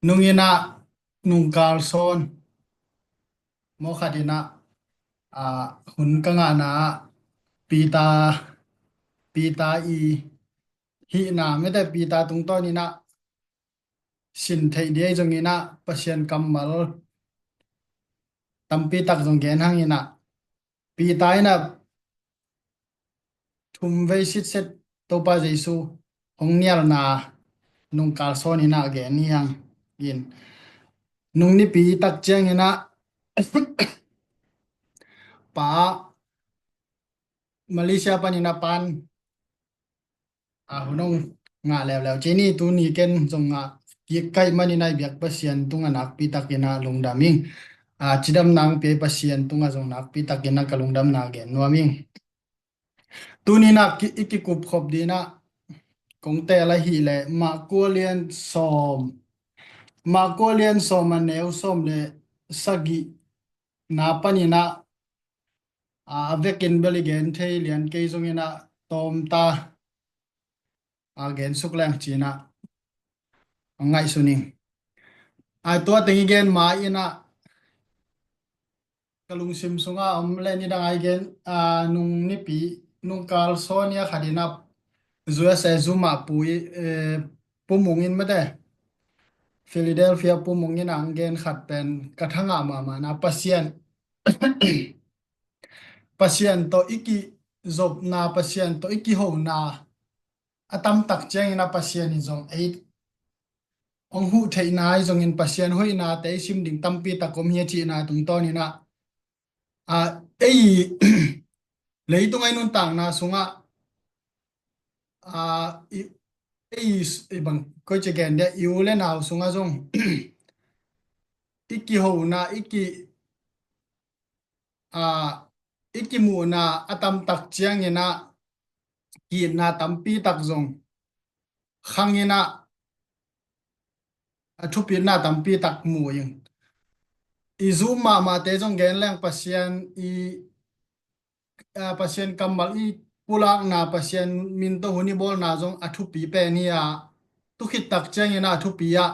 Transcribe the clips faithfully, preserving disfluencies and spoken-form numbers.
Nung in ah, nung kalsawn maw khat in ah, a, hun ka ngahna ah Peter, Peter i hihna mete Peter tungtawn in ah sin theih ding ahi zongin ah Pasian kammal tampi tak zong gen hang in ah Peter in ah thum vei sitset Topa Jesu hong nialna nung kalsawn in ah gen hi hang in, nung nipi tak ciangin ah pa Malaysia panin a pan a hun hong ngah leuleu ci ni. Tuni ken zong ngah kik ka hih manin ah i biak Pasian tungah nakpi takin ah lungdam ing. A, cidamna hong pia Pasian tungah zong nakpi takin ah ka lungdamna gen nuam ing. Tuni in ah ki, i kikup khop ding in ah kong teel ahih leh Marka lian sawm, Marka lian sawm a neu sawm le sagihna panin ah, a, a vekin bel i gen thei lian kei zongin ah tawmta a gen suk leng ci in ah hong ngaihsun ing. A, tua teng i gen ma in ah ka lungsim sungah a om le nidang a i gen, a, nung nipi, nung kalsawn ni a khat in ah U S A Zoom ah pu i, eh, Pu Mung in mete, Philadelphia Pu Mung in ah hong gen khat pen ka thangah mahmah na Pasian, Pasian tawh i kizopna, Pasian tawh i kihona a tamtak ciangin ah Pasian in zong ei hong huh theihna ahi zongin Pasian hoihnate i sim ding tampi tak om hi a cihna tungtawn in ah, a, ei leitung a i nuntakna sungah, a, i, ei, i bang koi ci gen dia, i u le nau sungah zong i kihona, i ki, a, i kimuhna a tamtak ciangin ah ki-itna tampi tak zong khang in ah a thupitna tampi tak mu ing. I Zoom mahmahte zong gen leng Pasian i, a, Pasian kammal i pulakna, Pasian min tawh hun i bawlna zong a thupi pen hi a, tu khit tak ciangin ah a thupi ah.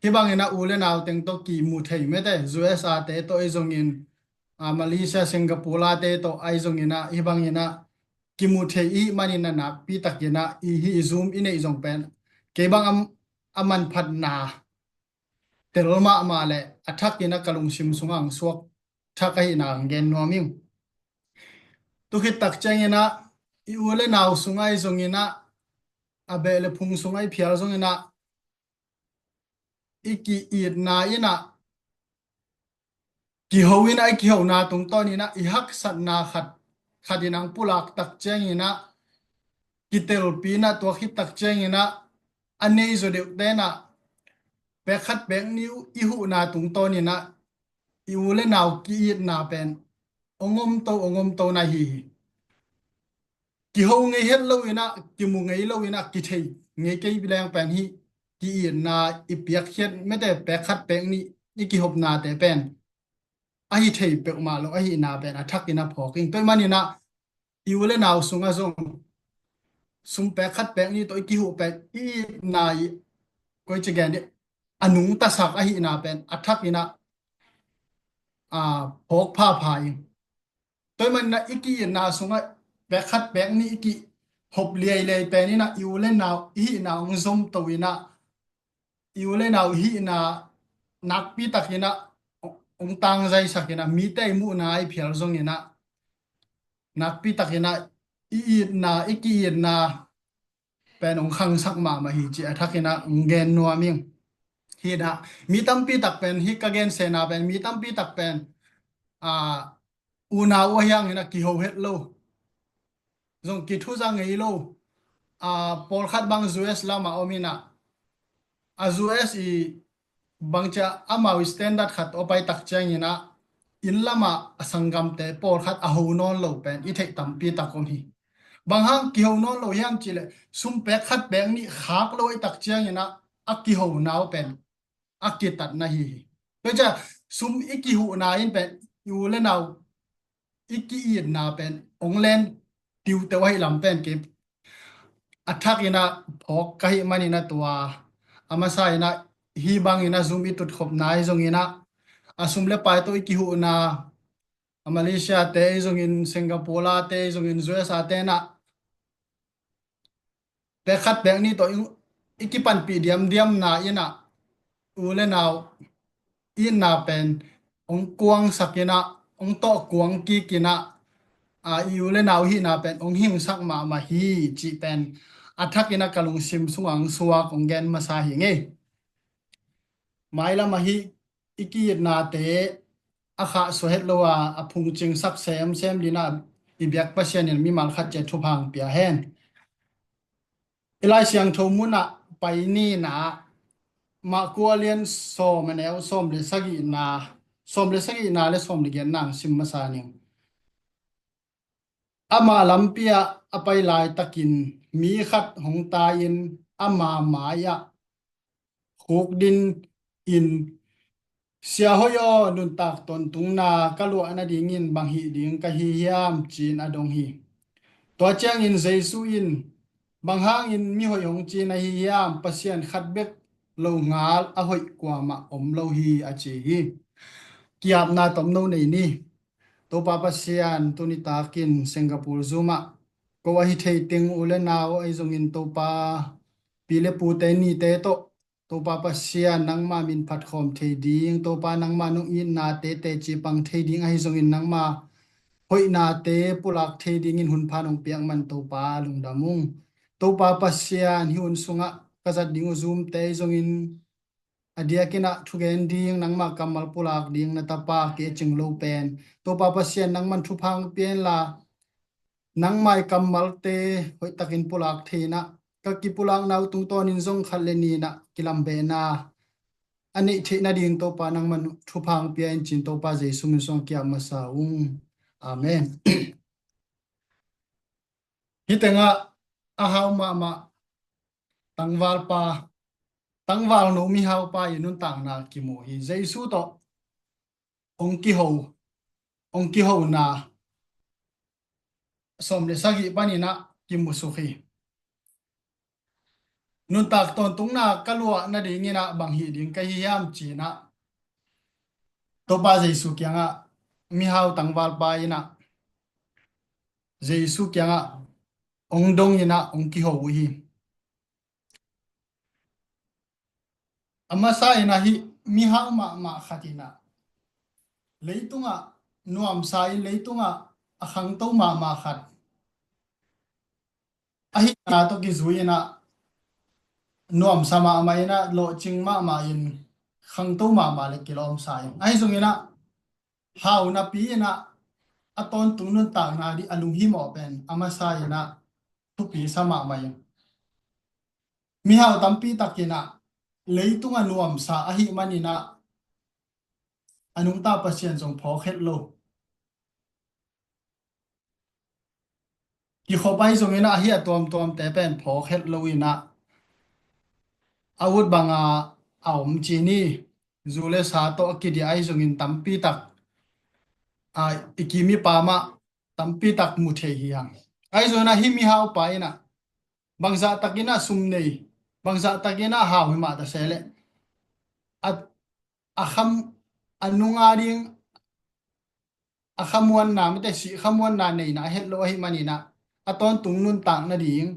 Hih bangin ah u le nau teng tawh kimu thei mete, U S A te tawh ahi zongin, a, Malaysia, Singapore a te tawh ahi zongin ah, hih bangin ah kimu thei i hih manin ah nakpi takin ah i hih i Zoom i neih zong pen kei bang a, a manphatna tel mahmah le a thakin ah ka lungsim sungah hong suak thak ahihna hong gen nuam ing. Tu khit tak ciangin ah i u le nau sungah ahi zongin ah, a beh le phung sungah i phial zongin ah i ki-itna in ah, kiho in ah, i kihona tungtawn in ah i haksatna khat khat in ah hong pulak tak ciangin ah, kitelpi in ah tua khit tak ciangin ah a nei zaw deuhte in ah pek khat pek nih i huhna tungtawn in ah i u le nau ki-itna pen hong omto, hong omto na hi hi. Kiho ngei het lo in ah, kimu ngei lo in ah, kithei ngei kei leng pen hih ki-itna i piakkhiat mete pek khat pek nih i kihopnate pen a hi thei peuhmah lo ahihna pen a thakin a phawk ing. Tua ahih manin ah i u le nau sungah zong sum pek khat pek nih tawh i kihuh pen i itna i koi ci gen dih, a nungtasak ahihna pen a thakin ah, a, phawk phapha ing. Tua ahih manin ah i ki-itna sungah pek khat pek nih i kihop liailiai pen in ah i u le nau i hihna hong zomto in ah, i u le nau i hihna nakpi takin ah hong tangzaisak in ah, mite i muhna i phial zongin ah nakpi takin ah i itna, i ki-itna pen hong khangsak mahmah hi cih a thakin ah hong gen nuam ing. Hi in ah mi tampi tak pen, hih ka gen sehna pen mi tampi tak pen, a, unau uh ahi hangin ah kiho het lo, zong kithuza ngei lo, a, pawlkhat bang U S lamah om in ah, a, U S i bangci a, amau i standard khat a pai tak ciangin ah inn lamah a sanggamte pawlkhat a ho nawn lo pen i theih tampi tak om hi. Bang hang kiho nawn lo hiam cih leh sum pek khat pek nih khak lo ahih tak ciangin ah a kihona uh pen a kitatna hi hi. Tua ciang sum i kihuhna in pen i u le nau i ki-itna pen hong len tiuteu ahih lam pen kei a thakin ah phawk ka hih manin ah tua a masa in ah hih bangin a zum i tutkhopna ahi zongin ah, a sum le pai tawh i kihuhna, a Malaysia te ahi zongin, Singapore te ahi zongin, U S A te in ah, pek khat pek nih tawh i, i kipanpih diamdiamna in ah, u le nau itna pen hong kuangsak in ah, hong tawh kuang kik in ah, a, i u le nau hihna pen hong hingsak mahmah hi cih pen a thak in ah ka lungsim sungah hong suak, hong gen masa hi ngei. Mailam ahi i ki-itnate a khahsuah het lo a, a phungcingsak semsem dingin ah i biak Pasian in mimal khat ciat thupha hong pia hen. I Lai Siangtho munah pai ni in ah, Marku a lian sawm, a neu sawm le sagihna, sawm le sagihna le sawm le giatna hong sim masa ning. Ama lampi ah a pai laitakin mi khat hong tai-in ama mai-ah khukdin in, "Sia hoih aw, nuntak tawntungna ka luah nadingin bang hih ding ka hi hiam?" ci-in a dong hi. Tua ciangin Jesu in, "Bang hangin mihoih hong ci na hi hiam? Pasian khat bek lo ngal a hoih kuamah om lo hi," a ci hi. Ki-apna tomno nei ni. Topa Pasian, tuni takin Singapore Zoom ah ko ahi thei teng u le nau ahi zongin Topa, pi le pute nite tawh, Topa Pasian, nangma min phatkhawm thei ding, Topa nangma nong itnate teci pang thei ding ahi zongin nangma hoihnate pulak thei dingin hun pha nong piak man Topa lungdam ung. Topa Pasian, hih hun sungah ka zat ding uh Zoom te ahi zongin a diakin ah thugen ding, nangma kammal pulak ding na tapa kei a cing lo pen, Topa Pasian nangman thupha hong pia inla, nangma i kammalte hoihtakin pulak thei in ah, ka kipulakna uh tungtawnin zong khat le ni in ah kilambehna a neih theih nading Topa nangman thupha hong pia in ci-in Topa Jesu min suang ki-ap masa ung. Amen. Hih tengah a hau mahmah tangvalpa, tangvalno mihaupa i nuntakna kimu hi. Jesu tawh hong kiho, hong kihona sawm le sagih panin ah kimusuk hi. "Nuntak tawntungna ka luah nadingin ah bang hih ding ka hi hiam?" ci-in ah Topa Jesu kiangah mihau tangvalpa in ah Jesu kiangah hong dong in ah hong kiho uh hi. A masa in ah hih mihau mahmah khat in ah, leitungah nuamsa in, leitungah a khangto mahmah khat, a hihna tawh kizui in ah nuamsa mahmah in ah, lawhcing mahmah in, khangto mahmah le kilawmsa in, ahi zongin ah hau napi in ah a tawntung nuntakna ding a lunghimawh pen a masa in ah thupi sa mahmah in, mihau tampi tak in ah leitung a nuamsa ahih manin ah a nungta Pasian zong phawk het lo. Kikhop ahi zongin ah ahi a tuamtuamte pen phawk het lo in ah a ut banga a om ci ni. Zu le sa tawh a kidiah ahi zongin tampi tak, a, i kim i pam ah tampi tak mu thei hi hang. Ahi zongin ah hih mihaupa in ah bangzah takin ah sum nei, bangzah takin ah hau hi mah ta se leh, a, a kham, a nunga ding, a khamuanna, mate, sih khamuanna neihna a het lo ahih manin ah a tawntung nuntak nading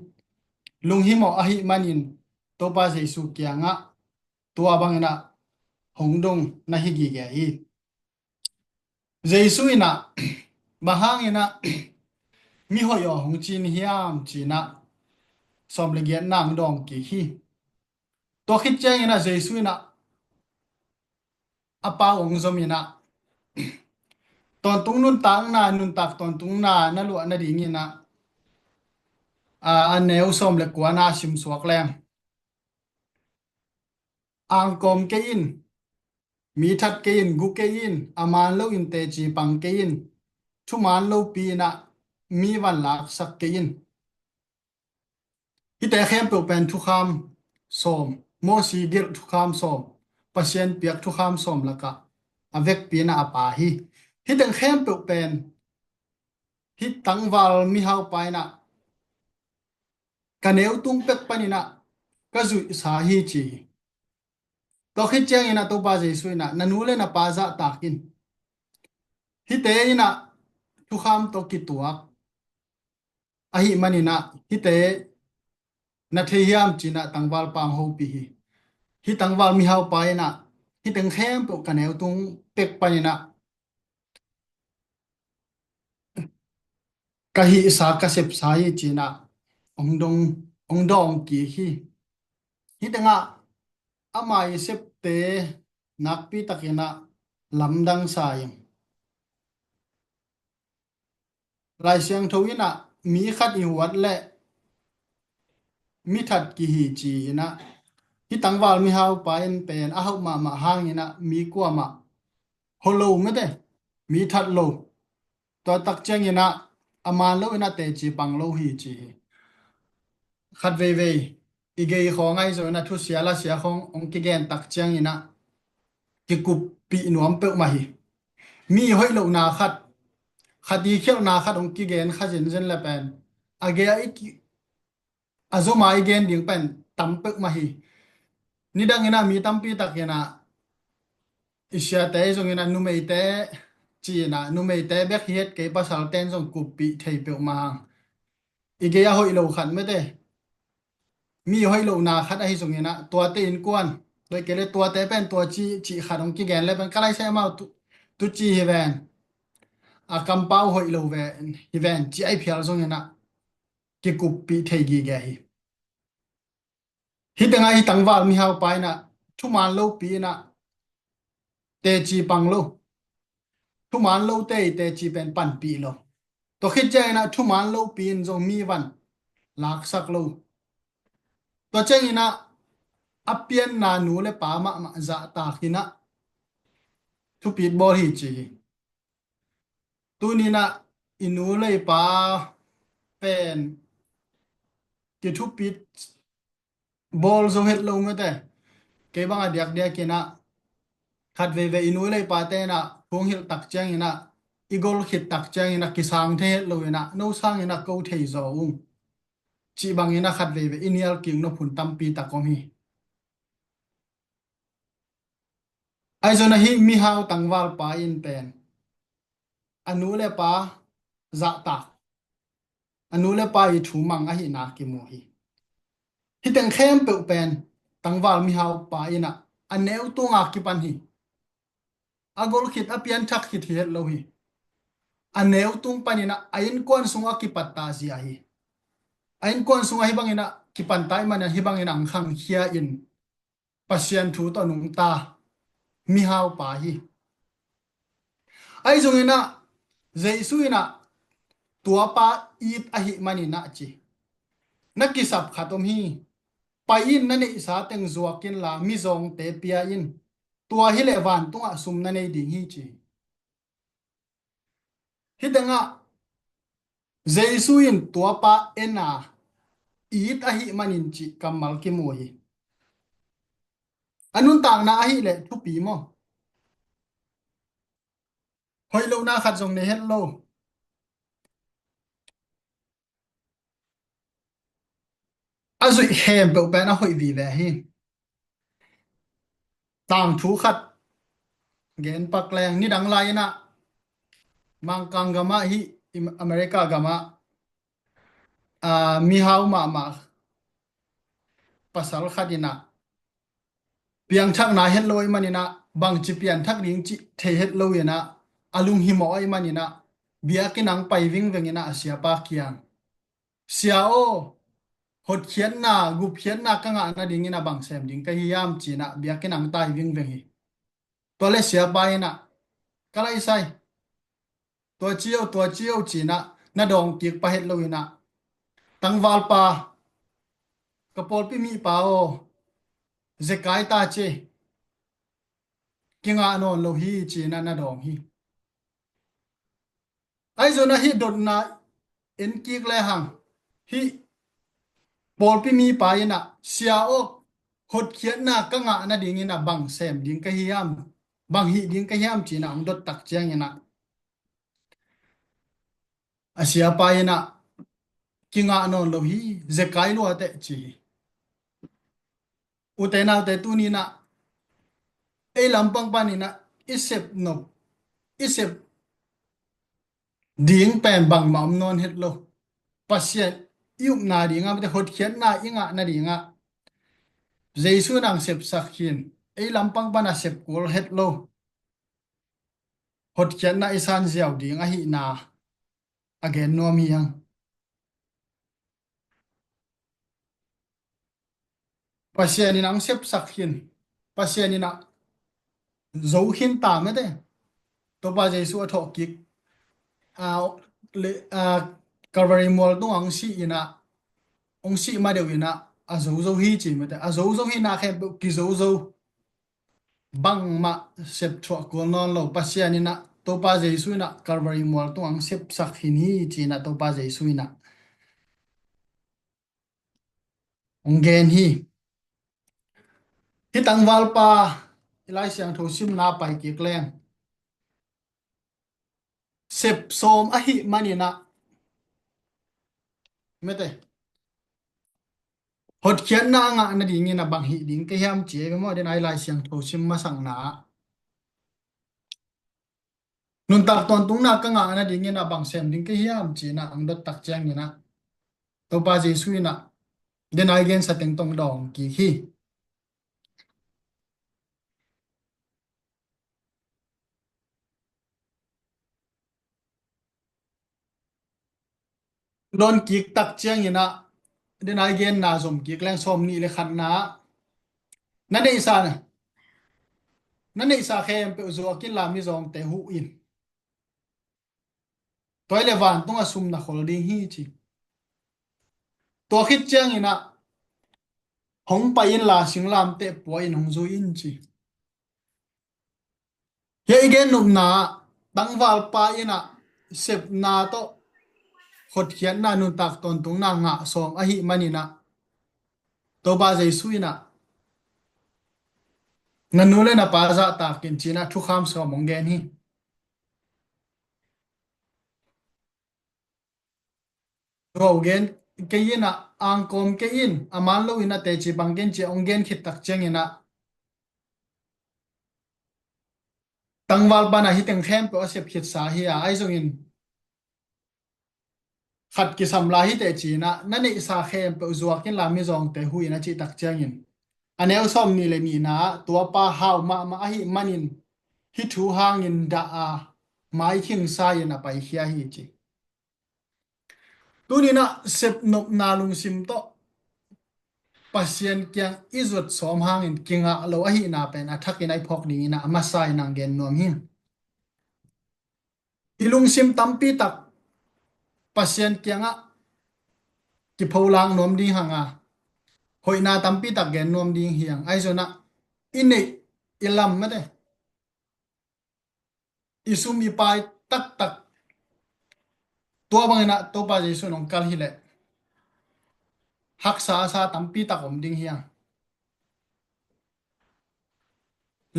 lunghimawh ahih manin Topa Jesu kiangah tua bangin ah hong dong na hi gige hi. Jesu in ah, "Bang hangin ah mihoih aw hong ci na hiam?" ci-in ah sawm le giatna hong dawng kik hi. Tua khit ciangin ah Jesu in ah a pau hong zom in ah, tawntung nuntakna, nuntak tawntungna na luah nadingin ah, a, a neu sawm le kuana simsuak leng, "Angkawm kei in, mi that kei in, gu kei in, a man loin teci pang kei in, thuman lopi in ah mi vanlaksak kei in." Hihte khempeuh pen thukham sawm, Mosi gelh thukham sawm, Pasian piak thukham sawm lakah a vekpi in ah a pha hi. Hihte khempeuh pen hih tangval mihaupa in ah, "Ka neu tung pek panin ah ka zuihsa hi," ci hi. Tua khit ciangin ah Topa Jesu in ah, "Na nu le na pa zahtak in. Hihte in ah thukham tawh kituak ahih manin ah hihte na thei hiam?" ci-in ah tangvalpa hong hopih hi. Hih tangval mihaupa in ah, "Hih teng khempeuh ka neu tung pek panin ah ka hihsa, ka sepsa hi," ci-in ah hong dong, hong dawng kik hi. Hih tengah ama i septe nakpi takin ah lamdang sa ing. Lai Siangtho in ah mi khat i huat leh mi that kihi ci-in ah, hih tangval mihaupa in pen a hauh mahmah hangin ah mi kuamah hua lo mete, mi that lo. Tua tak ciangin ah a man loin ah teci pang lo hi ci hi. Khat veivei i gei khawng ahi zongin ah thusia lasia khawng hong kigen tak ciangin ah kikuppih nuam peuhmah hi. Mi hoih lohna khat, khat i khialhna khat hong kigen kha zenzen le pen a gei a i ki, a zom a i gen ding pen tam peuhmah hi. Nidangin ah mi tampi takin ah i siate zongin ah numeite ci-in ah numeite bek hi het kei, pasalten zong kuppih thei peuhmah hang. I gei a hoih lo khat mete, mi hoih lohna khat ahi zongin ah tuate innkuan, loi kei le tuate pen tua ci, cih khat hong kigen le pen ka lai sai amau tu, tu ci hi ven, a kampau hoih lo ve hi ven ci a i phial zongin ah kikuppih thei gige hi. Hih tengah hih tangval mihaupa in ah thuman lopi in ah teci pang lo. Thuman lote i teci pen panpih lo. Tua khit ciangin ah thuman lopi in zong mi van laksak lo. Tua ciangin ah a pianna nu le pa mahmah zahtak in ah thupit bawl hi ci hi. Tuni in ah i nu le i pa pen kithupit bawl zo het lo mete. Kei bang a diakdiak in ah khat veivei i nu le i pate in ah thu hong hilh tak ciangin ah, i gol khit tak ciangin ah kisang thei het lo in ah, "No sangin ah ko thei zaw ung," cih bangin ah khat veivei i nial kik nop hun tampi tak om hi. Ahi zongin ah hih mihau tangvalpa in pen a nu le pa zahtak, a nu le pa i thu mang ahihna kimu hi. Hih teng khempeuh pen tangval mihaupa in ah a neu tunga kipan hi. A gol khit, a pianthak khit hi het lo hi. A neu tung panin ah a innkuan sungah kipatta zia hi. A innkuan sungah hih bangin ah kipatta ahih manin ah hih bangin ah hong khangkhia in Pasian thu tawh nungta mihaupa hi. Ahi zongin ah Jesu in ah tuapa it ahih manin ah ci, "Na kisap khat om hi. Pai in, na neihsa teng zuak inla mizawngte pia in. Tua hileh vantungah sum na nei ding hi," ci. Hih tengah Jesu in tuapa en a, it ahih manin cih kammal kimu hi. A nuntakna ahih leh thupi maw? Hoih lohna khat zong nei het lo. A zuih khempeuh pen a hoih vive hi. Tangthu khat gen pak leng, nidang lai-in ah Mangkang gamah, hih America gamah, aa, mihau mahmah pasal khat in ah piangthakna het lo ahih manin ah, bangci pianthak ding cih thei het lo in ah, a lunghimawh ahih manin ah, biakinn ah hong pai vingveng in ah a siapa kiang, "Sia aw, hotkhiatna, gupkhiatna ka ngah nadingin ah bang sem ding ka hi hiam?" ci-in ah biakinn ah hong tai vingveng hi. Tua leh siapa in ah, "Ka laisai, tua ci o, tua ci o," ci-in ah na dawng kik pah het lo in ah, "Tangvalpa, ka pawlpi mipa aw, zekai ta ci, kingah nawn lo hi," ci-in ah na dawng hi. Ahi zongin ah hih dotna en kik lehang, hih pawlpi mipa in ah, "Sia aw, hotkhiatna ka ngah nadingin ah bang sem ding ka hi hiam, bang hih ding ka hiam?" ci-in ah hong dot tak ciangin ah, a siapa in ah, "Kingah nawn lo hi, zekai lua teh," ci hi. Ute naute, tuni-in ah ei lampang panin ah i sep nop, i sep ding pen bangmah om nawn het lo. Pasian i upna dingah, mate, hotkhiatna i ngahna dingah Jesu in hong sepsak hi. Ei lampang pan a sep kul het lo. Hotkhiatna i san ziau ding ahihna a gen nuam hi hang. Pasian in hong sepsak hi. Pasian in a zo hi ta, mate. Topa Jesu a thawhkik, a, le, a, Calvary mual tungah hong sih in ah, hong sih ma deuh in ah a zo zo hi ci, mate. A zo zo hihna khempeuh kizo zo. Bangmah sep thuah kul nawn lo. Pasian in ah, Topa Jesu in ah Calvary mual tungah hong sepsak hi ci-in ah Topa Jesu in ah hong gen hi. Hih tangvalpa, i Lai Siangtho simna pai kik leng, sep sawm ahih manin ah, mate, hotkhiatna a ngah nadingin a bang hih ding ka hiam ci ei ve maw? Den a i Lai Siangtho sim masakna ah, nuntak tawntungna ka ngah nadingin a bang sem ding ka hiam ci-in ah hong dot tak ciangin ah, Topa Jesu in ah den a i gensa teng tawh dawng kik hi. Dawn kik tak ciangin ah, den a i genna zom kik leng, sawm nih le khatna ah, na neihsa, na neihsa khempeuh zuak inla mizawngte huh in. Tua hi leh vantung a sum na khol ding hi ci. Tua khit ciangin ah, hong pai inla singlamteh pua in hong zui in ci. Hih i gen nopna ah, tangvalpa in ah sepna tawh hotkhiatna, nuntak tawntungna ngah sawm ahih manin ah, Topa Jesu in ah, na nu le na pa zahtak in ci-in ah thukham sawm hong gen hi. Tua gen kei in ah, angkawm kei in, a man lo in ah teci bang gen ci-a hong gen khit tak ciangin ah, tangvalpa in ah hih teng khempeuh a sep khitsa hi a, ahi zongin khat kisam lai hi teh ci-in ah, na neihsa khempeuh zuak inla mizawngte huh in a cih tak ciangin, a neu sawm nih le nihna ah, tuapa hau mahmah ahih manin hih thu hangin dah a, maikhing sa-in a paikhia hi ci. Tuni-in ah sepnopna lungsim tawh Pasian kiang i zuat sawm hangin kingah lo ahihna pen a thakin a i phawk dingin ah a masa in hong gen nuam hi. I lungsim tampi tak Pasian kiangah kipholak nuam ding hi hang a, hoihna tampi tak gen nuam ding hi hang. Ahi zongin ah i neih i lam, mate, i sum i pai taktak, tua bangin ah Topa Jesu in hong kal hi leh haksa a sa tampi tak om ding hi hang.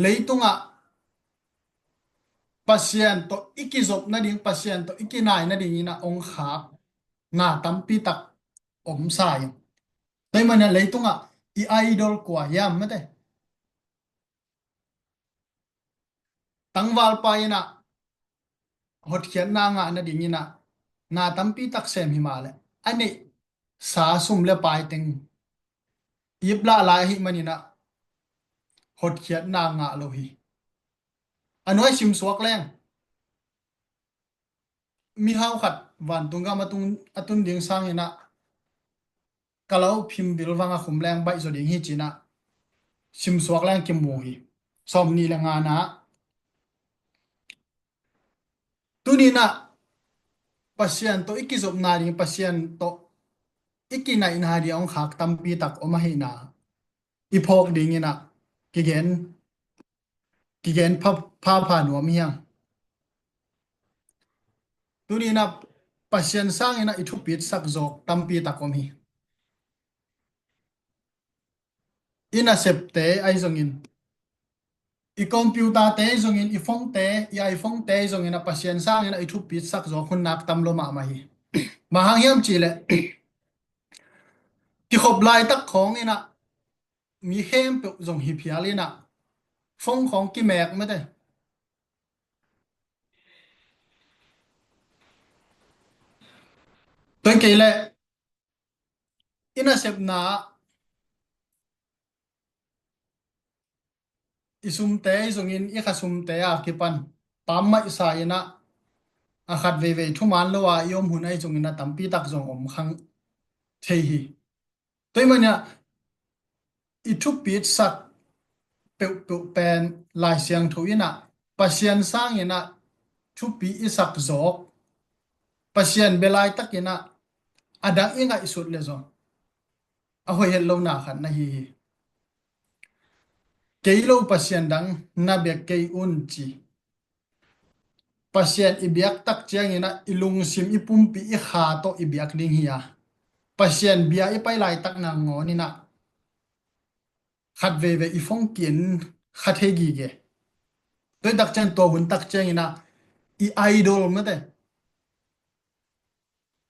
Leitungah Pasian tawh i kizop nading, Pasian tawh i kinai nadingin ah hong khak na tampi tak om sa hi. Tua ahih manin ah leitungah i idol kua hiam, mate? Tangvalpa in ah hotkhiatna ngah nadingin ah na tampi tak sem hi mah leh, a neihsa sum le pai teng iplah lai ahih manin ah hotkhiatna ngah lo hi. A nuai simsuak leng, mihau khat vantung gam a tun, a tun ding sangin ah, kalau phim bil vang a khum leng baih zaw ding hi ci-in ah simsuak leng kimu hi. Sawm nih le ngana ah, tuni-in ah Pasian tawh i kizopna ding, Pasian tawh i kinaihna ding hong khak tampi tak om ahihna i phawk dingin ah kigen, kigen pha, pha, pha nuam hi hang. Tuni-in ah Pasian sangin ah i thupitsak zawk tampi tak om hi. I nasepte ahi zongin, i computer-te ahi zongin, i phone-te, i iPhone-te ahi zongin ah Pasian sangin ah i thupitsak zawk hun nak tam lua mahmah hi. Bang hang hiam cih leh, kikhop laitak khawngin ah mi khempeuh zong hi phial in ah, Phone khawng kimek mete. Tua hi kei leh i nasepna ah i sumte, i zongin i kha sumte a kipan pammaih sa in ah, a khat veivei thuman lo a i om hun ahi zongin ah tampi tak zong om khang thei hi. Tua hi mania i thupitsak peuhpeuh pen Lai Siangtho in ah Pasian sangin ah thupi i sak zawk, Pasian bia laitakin ah a dang i ngaihsut le zong a hoih het lona khat na hi hi. Kei lo Pasian dang na bia kei un ci. Pasian i biak tak ciangin ah i lungsim, i pumpi, i kha tawh i biak ding hi a, Pasian bia i pai laitak nangawn in ah khat veivei i phone ki-en kha thei gige. Tua hi tak ciang, tua hun tak ciangin ah i idol mete.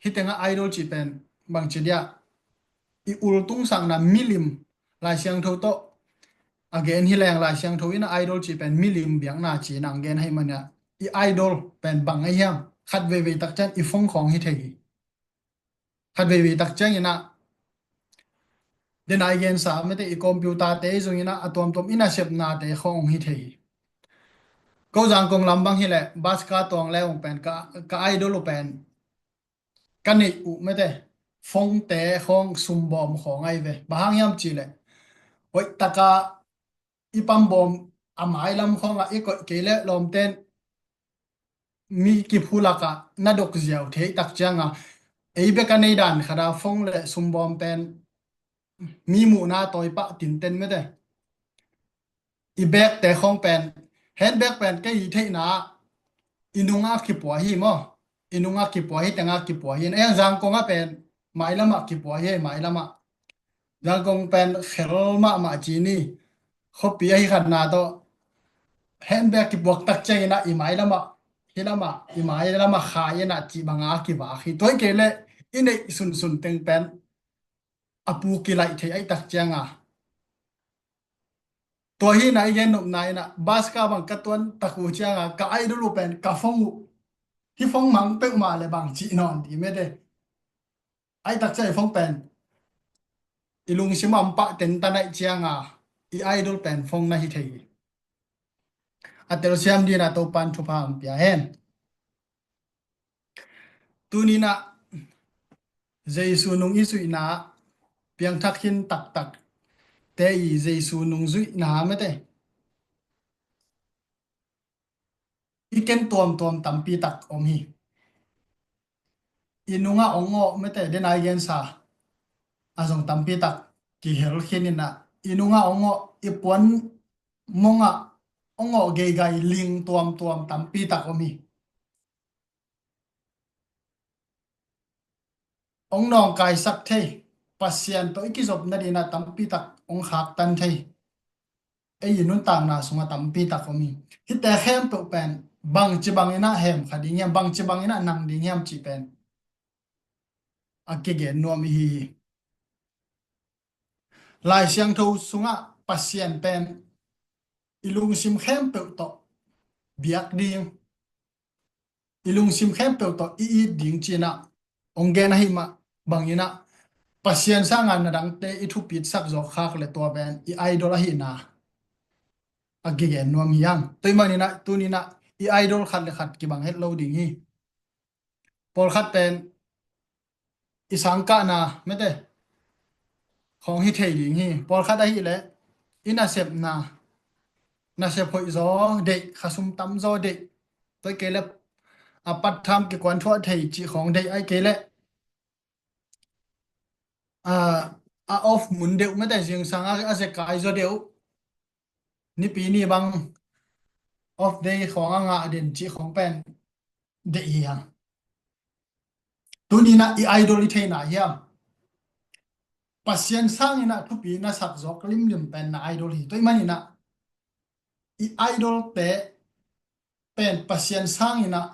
Hih tengah idol cih pen bangci dia, i ultungsakna milim, Lai Siangtho tawh a gen hi leng, Lai Siangtho in ah idol cih pen milim biakna ci-in ah gen ahih mania, i idol pen bang ahi hiam? Khat veivei tak ciang i phone khawng hi thei hi. Khat veivei tak ciangin ah, den a i gensa mete, i computer-te i zongin ah a tuamtuam i nasepnate khawng hi thei hi. Ko Zangkong lam bang hi leh bus ka tuang le ung pen ka, ka idol uh pen ka neih uh mete, phone-te khawng sumbawm khawng ahi ve. Bang hang hiam cih leh hoih taka i pambawm a mailam khawngah i koih kei leh lawmten mi kiphulakah na dok ziau thei tak cianga, ei bek a nei dan khata phone le sumbawm pen mi muhna tawi pah tinten mete. I bag-te khawng pen, handbag pen kei i theihna ah i nungah kipua hi maw? I nungah kipua hi, tengah kipua hi. Ei Zangkong ah pen mailamah kipua hi, mailamah. Zangkong pen khel mahmah ci ni. Khuapi ahi khatna tawh handbag kipuak tak ciangin ah i mailamah, hih lamah, i mailamah khai in ah cih banga kivak hi. Tua hi kei leh i neih sunsun teng pen a pu kilaih thei ahi tak cianga, tua hi na i gen nopna in ah bus ka bang ka tuan tak uh cianga ka idol uh pen ka phone uh, hih phone mang peuhmah le bang cih nawn ti mete. Ahi tak ciang i phone pen i lungsim a om pah tentan ahi cianga i idol pen phone na hi thei hi. A telsiam dingin ah Topan thupha hong pia hen. Tuni in ah Jesu nung i zuihna, piangthak khin taktak te i Jesu nung zuihna mete, i ken tuamtuam tampi tak om hi. I nungah ong awh mete, den a i gensa a zong tampi tak kihel khin in ah, i nungah ong awh, i puan mongah ong awh geigai ling tuamtuam tampi tak om hi. Ong nawngkaisak thei, Pasian tawh i kizopna dingin ah tampi tak ong khaktan thei, ei i nuntakna sungah tampi tak om hi. Hihte khempeuh pen bangci bangin ah hem kha ding hiam, bangci bangin ah nang ding hiam cih pen a kigen nuam i hi hi. Lai Siangtho sungah Pasian pen i lungsim khempeuh tawh biak ding, i lungsim khempeuh tawh i it ding ci-in ah ong gen ahih mah bangin ah Pasian sanga na dangte i thupitsak zawk khak le tua pen i idol ahihna a kigen nuam hi hang. Tua ahih manin ah tuni in ah i idol khat le khat kibang het lo ding hi. Pawlkhat pen i sangkahna mete khawng hi thei ding hi. Pawlkhat ahih leh i nasepna, nasep hoih zaw deih, khasum tam zaw deih, tua kei leh a part time kikuan thuah thei cih khawng deih, ahi kei leh a, a off mun deuh mete, zingsang a, a zekai zaw deuh, Nipi ni bang off day khawng a ngah den cih khawng pen deih hi hang. Tuni in ah i idol i theihna hiam? Pasian sangin ah thupi na sak zawk limlim pen na idol hi. Tua ahih manin ah i idol te pen Pasian sangin ah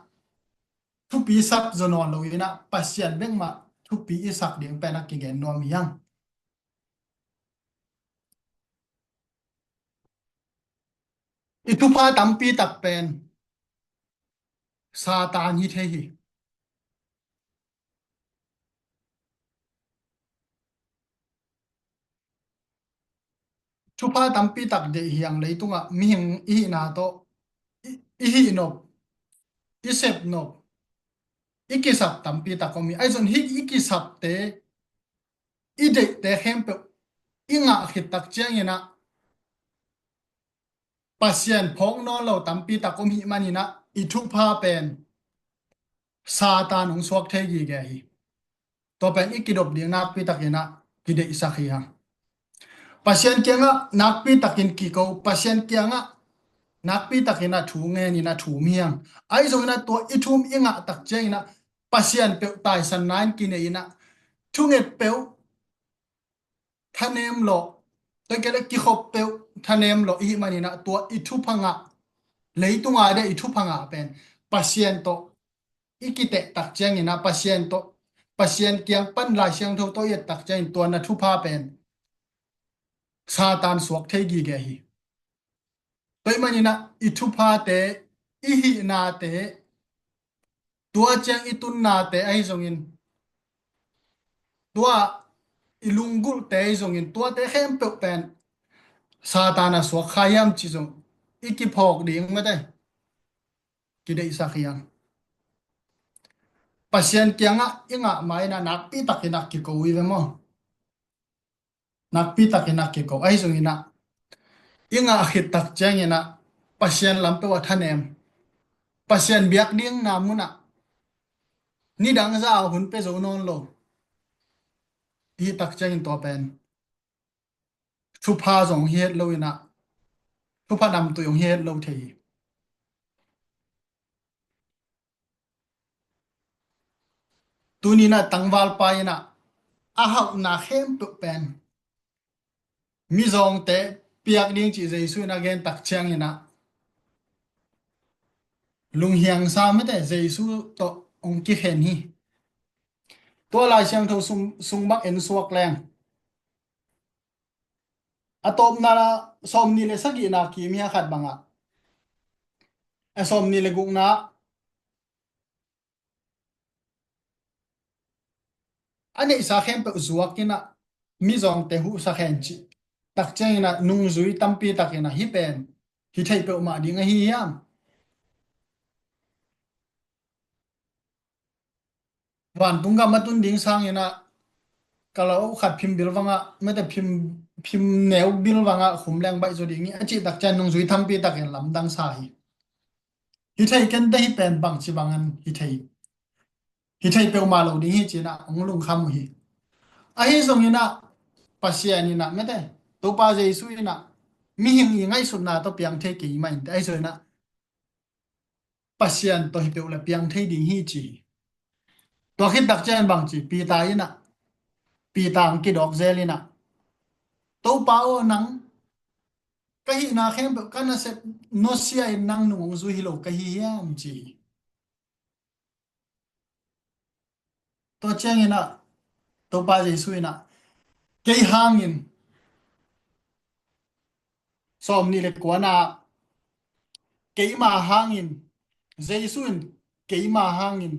thupi sak zaw nawn lo in ah Pasian bek mah thupi i sak ding pen a kigen nuam hi hang. I thupha tampi tak pen Satan hi thei hi. Thupha tampi tak deih hi hang, leitungah mihing i hihna tawh i, i hih nop, i sep nop, i kisap tampi tak om hi. Ahi zong hih i kisapte, i deihte khempeuh i ngah khit tak ciangin ah Pasian phawk nawn lo tampi tak om hih manin ah i thupha pen Satan hong suak thei gige hi. Tua pen i kidop ding nakpi takin ah kideihsak hi hang. Pasian kiangah nakpi takin kiko, Pasian kiangah nakpi takin ah thu ngenin ah thum hi hang. Ahi zongin ah tua i thum i ngah tak ciangin ah Pasian peuh taisanna in kinei in ah thunget peuh thanem lawh, tua kei le kikhop peuh thanem lawh i hih manin ah tua i thupha ngah, leitunga dia i thupha ngah pen Pasian tawh i kiteh tak ciangin ah Pasian tawh, Pasian kiang pan Lai Siangtho tawh i et tak ciangin tua na thupha pen Satan suak thei gige hi. Tua hih manin ah i thuphate, i hihnate, tua ciang i tunnate ahi zongin, tua i lunggulhte ahi zongin, tuate khempeuh pen Satan a suak kha hiam cih zong i kiphawk ding mate, kideihsak hi hang. Pasian kiangah i ngah ma-in ah nakpi takin ah kiko hi ve maw? Nakpi takin ah kiko. Ahi zongin ah i ngah khit tak ciangin ah Pasian lam peuh ah thanem, Pasian biak dingna munah nidang zah a hun pia zo nawn lo i hih tak ciangin tua pen thupha zong hi het lo in ah, thupha namtui zong hi het lo thei hi. Tuni in ah tangvalpa in ah a hauhna khempeuh pen mizawngte piak ding cih Jesu in a gen tak ciangin ah lunghiang sa mate, Jesu tawh hong kikhen hi. Tua Lai Siangtho sung, sung bang en suak leng, a tawpna sawmnih le sagihna kim hi a, khat bangah, a sawmnih le gukna, a neihsa khempeuh zuak in ah mizawngte huhsa khen cih tak ciangin ah nungzui tampi takin ah hih pen hi thei peuhmah ding ahi hiam? Vantung gam a tun ding sangin ah kalo khat phim bil vangah, mate phim, phim neu bil vangah khum leng baih zaw ding hi a cih tak ciang nungzui tampi takin lamdang sa hi. Hi thei kei, hih pen bangci bangin hi thei, hi thei peuhmah lo ding hi ci-in ah hong lungkham uh hi. Ahi zongin ah Pasian in ah mate, Topa Jesu in ah mihing i ngaihsutna tawh piang thei kei mah inteh, ahi zongin ah Pasian tawh hi peuh le piang thei ding hi ci hi. Tua khit tak ciang bangci, Peter in ah, Peter hong kidawk zel in ah, Topa aw, nang ka hihna khempeuh ka nasep nusia in nang nung hong zui hi lo ka hi hiam ci hi. Tua ciangin ah Topa Jesu in ah kei hangin, sawmnih le kuana, keima hangin, Jesu in keima hangin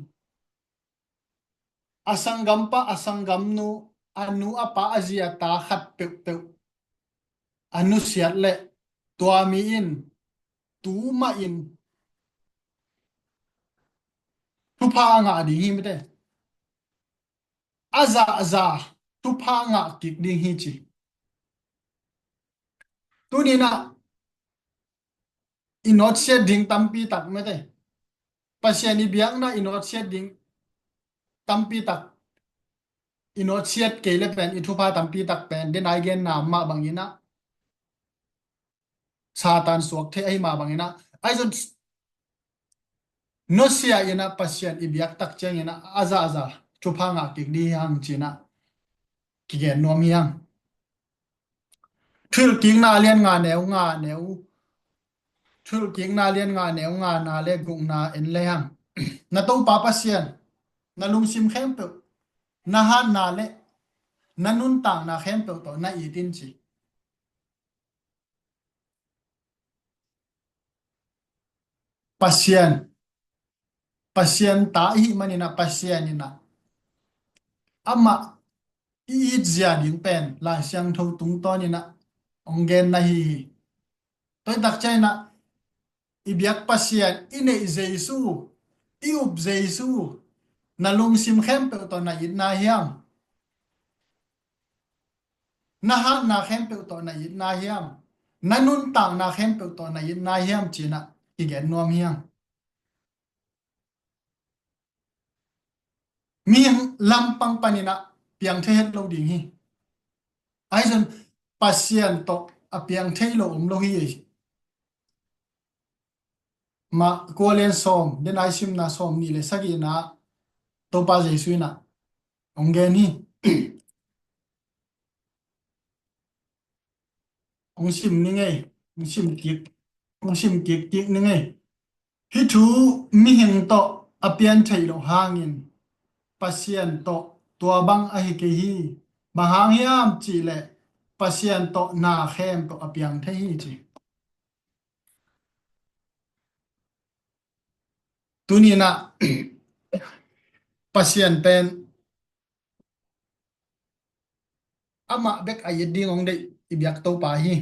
a sanggampa, a sanggamnu, a nu a pa, a zi a ta khat peuhpeuh a nusiat leh tua mi in tu mah in thupha a ngah ding hi mate. A zahza thupha ngah kik ding hi ci. Tuni in ah i nawtsiat ding tampi tak mate, Pasian i biakna i nawtsiat ding tampi tak, i nawtsiat kei le pen i thupha tampi tak pen, den ai genna mah bangin ah Satan suak thei ahi mah bangin ah, ahi zong nusia in ah Pasian i biak tak ciangin ah a zahza thupha ngah kik ding hi hang ci-in ah kigen nuam hi hang. Thuhilhkikna lian nga neu nga neu, Thuhilhkikna lian nga neu ngana le gukna en le hang. Na Topa Pasian na lungsim khempeuh, na hatna le na nuntakna khempeuh tawh na it in ci. Pasian, Pasian ta i hih manin ah Pasian in ah amah i it zia ding pen Lai Siangtho tungtawnin ah hong genna hi hi. Tua hi tak ciangin ah i biak Pasian, i neih Jesu, i up Jesu, na lungsim khempeuh tawh na itna hiam? Na hatna khempeuh tawh na itna hiam? Na nuntakna khempeuh tawh na itna hiam ci-in ah kigen nuam hi hang. Mihing lampang panin ah piang thei het lo ding hi. Ahi zong Pasian tawh a piang thei lo om lo hi. Mah kua lian sawm, den ai simna sawm nih le sagihna Topa Jesu in ah hong gen hi. Hong sim ni ngei, hong sim kik, hong sim kik kik ni ngei. Hih thu mihing tawh a pian theih loh hangin Pasian tawh tua bang ahi kei hi. Bang hang hiam cihleh Pasian tawh na khempeuh a piang thei hi ci. Tuni-in ah Pasian pen amah bek a it ding hong deih i biak Topa hi.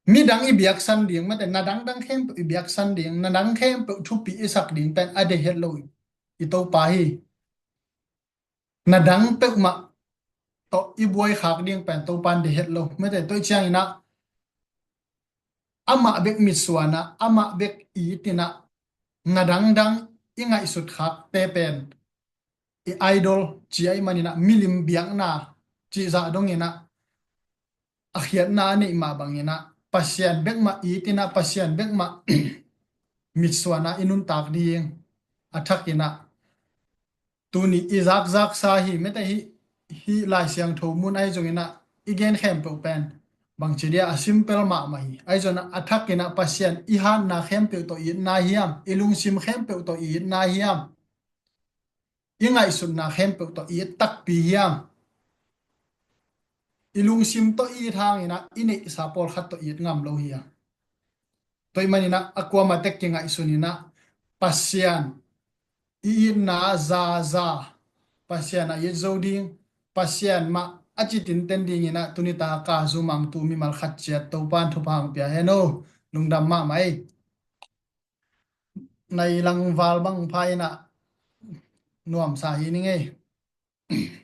Midang i biaksan ding, mate, na dangdang khempeuh i biaksan ding, na dang khempeuh thupi i sak ding pen a deih het lo i Topa hi. Na dang peuhmah tawh i buai khak ding pen Topa in deih het lo. Mate, tua hi ciangin ah amah bek mitsuan ah, amah bek i it in ah, na dangdang i ngaihsut khakte pen i idol ci ahih manin ah, milim biakna cih zah dongin ah a khiatna a neih mah bangin ah Pasian bek mah i it in ah, Pasian bek mah mitsuan ah i nuntak ding a thakin ah tuni i zakzaksa hi, mate, hih, hih Lai Siangtho mun ahi zongin ah i gen khempeuh pen bangci dia a simple mahmah hi. Ahi zongin ah a thakin ah Pasian i hatna khempeuh tawh i itna hiam? I lungsim khempeuh tawh i itna hiam? I ngaihsutna khempeuh tawh i it takpi hiam? I lungsim tawh i it hangin ah i neihsa pawlkhat tawh i it ngam lo hi a. Tua ahih manin ah a kuamah tek kingaihsun in ah Pasian i itna zaza, Pasian a it zo ding, Pasian mah a ci tinten dingin ah tuni tak a ka zumangtu mimal khat ciat Topa in thupha hong pia hen aw. Lungdam mahmah ei. Nai langval bang pha in ah nuamsa hi ni ngei.